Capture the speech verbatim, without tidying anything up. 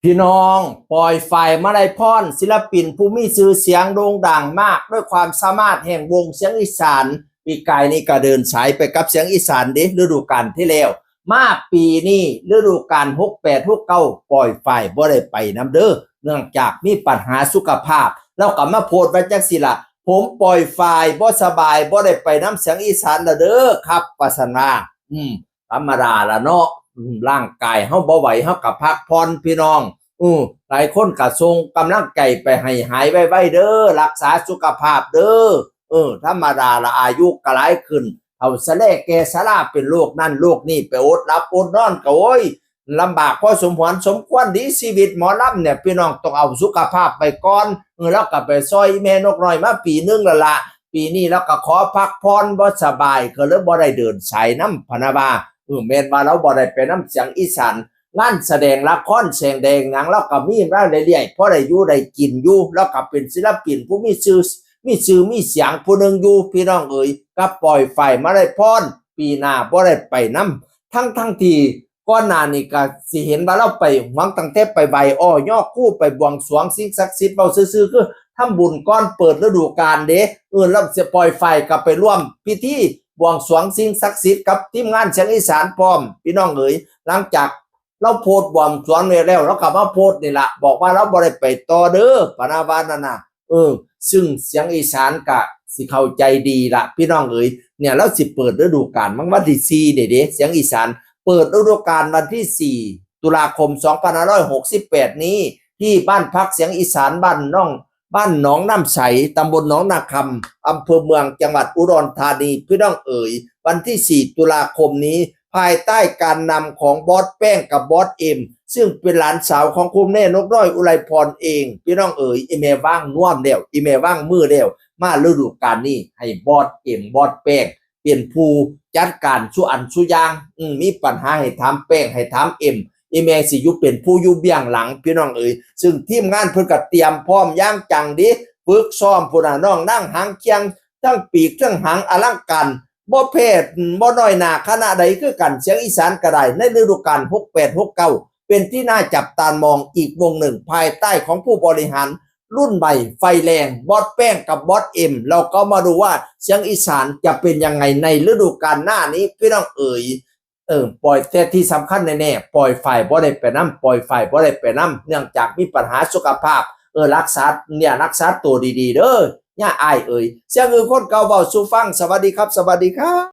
พี่น้อง ปอย ฝ่ายมาลัยพร ศิลปินผู้มีชื่อเสียงโด่งดังมาก ด้วยความสามารถแห่งวงเสียงอีสาน ปีกายนี้ก็เดินสายไปกับเสียงอีสานเด้ ฤดูกาลที่แล้ว มาปีนี้ฤดูกาลหกแปดหกเก้า ปอย ฝ่ายบ่ได้ไปนำเด้อ เนื่องจากมีปัญหาสุขภาพ แล้วก็มาโพสต์ไว้จังซี่ล่ะ ผม ปอย ฝ่ายบ่สบาย บ่ได้ไปนำเสียงอีสานละเด้อครับ ว่าซั่นว่า อืม ธรรมดาละเนาะ อืม ร่างกายเฮาบ่ไหว เฮาก็พักผ่อนพี่น้อง อืม หลายคนก็ส่งกำลังใจไปให้หายไวๆเด้อ รักษาสุขภาพเด้อ เออ ธรรมดาละ อายุก็หลายขึ้น เฒ่าซะแลแก่ซะลา เป็นโรคนั่นโรคนี่ ไปอดหลับอดนอนก็ โอ้ย ลำบากพอสมควร สมควรดี ชีวิตหมอลำเนี่ย พี่น้องต้องเอาสุขภาพไปก่อน เออ แล้วก็ไปซอยแม่นกน้อยมาปีหนึ่งแล้วละ ปีนี้เราก็ขอพักผ่อน บ่สบาย ก็เลยบ่ได้เดินสายนำ พะนะว่า เออ แม่นว่าเราบ่ได้ไปนำเสียงอีสาน งานแสดงละครแสดงหยัง เราก็มีมาเรื่อยๆ พอได้อยู่ได้กินอยู่ เราก็เป็นศิลปินผู้มีชื่อ มีชื่อมีเสียงผู้หนึ่งอยู่ พี่น้องเอ๋ย กับ ปอย ฝ่ายมาลัยพร ปีหน้าบ่ได้ไปนำ ทั้งๆที่ก่อนหน้านี้ก็สิเห็นว่าเราไปหวังตั้งแต่ไปไหว้อ้อยอครู ไปบวงสรวงสิ่งศักดิ์สิทธิ์ เว้าซื่อๆ คือทำบุญก่อนเปิดฤดูกาลเด้ เออ แล้วสิ ปอย ฝ่ายก็ไปร่วมพิธีบวงสรวงสิ่งศักดิ์สิทธิ์กับทีมงานเสียงอีสานพร้อม พี่น้องเอ๋ย หลังจากเราโพสต์บวงสรวงแล้ว เราก็มาโพสต์นี่ละ บอกว่าเราบ่ได้ไปต่อเด้อ พะนะว่านั่นน่ะ เออ ซึ่งเสียงอีสานก็สิเข้าใจดีละ พี่น้องเอ๋ย เนี่ย เราสิเปิดฤดูกาล มันวันที่สี่เด้เด้ เสียงอีสาน เปิดฤดูกาลวันที่สี่ ตุลาคม สองพันห้าร้อยหกสิบแปด นี้ ที่บ้านพักเสียงอีสานบ้านหนอง บ้านหนองน้ำใส ตำบลหนองนาคำ อำเภอเมือง จังหวัดอุดรธานี พี่น้องเอ๋ย วันที่สี่ ตุลาคมนี้ ภายใต้การนำของบอสแป้งกับบอสเอ็ม ซึ่งเป็นหลานสาวของคุณแม่นกน้อยอุไรพรเอง พี่น้องเอ๋ย อีแม่ว่างน่วมแล้ว อีแม่ว่างมือแล้ว มาฤดูกาลนี้ให้บอสเอ็ม บอสแป้ง เป็นผู้จัดการสู่อันสู่อย่าง อืม มีปัญหาให้ถามแป้ง ให้ถามเอ็ม อีแม่สิอยู่เป็นผู้อยู่เบื้องหลัง พี่น้องเอ๋ย ซึ่งทีมงานเพิ่นก็เตรียมพร้อมอย่างจังดี ฝึกซ้อมพุ้นน่ะ น้องนางหางเคียง ทั้งปีกทั้งหางอลังการ บ่แพ้ บ่น้อยหน้าคณะใดคือกัน เสียงอีสานก็ได้ ในฤดูกาลหกแปดหกเก้า เป็นที่น่าจับตามองอีกวงหนึ่ง ภายใต้ของผู้บริหารรุ่นใหม่ไฟแรง บอสแป้งกับบอสเอ็ม เราก็มาดูว่าเสียงอีสานจะเป็นยังไงในฤดูกาลหน้านี้ พี่น้องเอ๋ย เออ ปอย แต่ที่สำคัญแน่ๆ ปอย ฝ่ายบ่ได้ไปนำ ปอย ฝ่ายบ่ได้ไปนำ เนื่องจากมีปัญหาสุขภาพ เออ รักษา เนี่ย รักษาตัวดีๆ เด้อ ย่าอ้ายเอ๋ย เสียงอือคนเก่าเว้าสู่ฟัง สวัสดีครับ สวัสดีครับ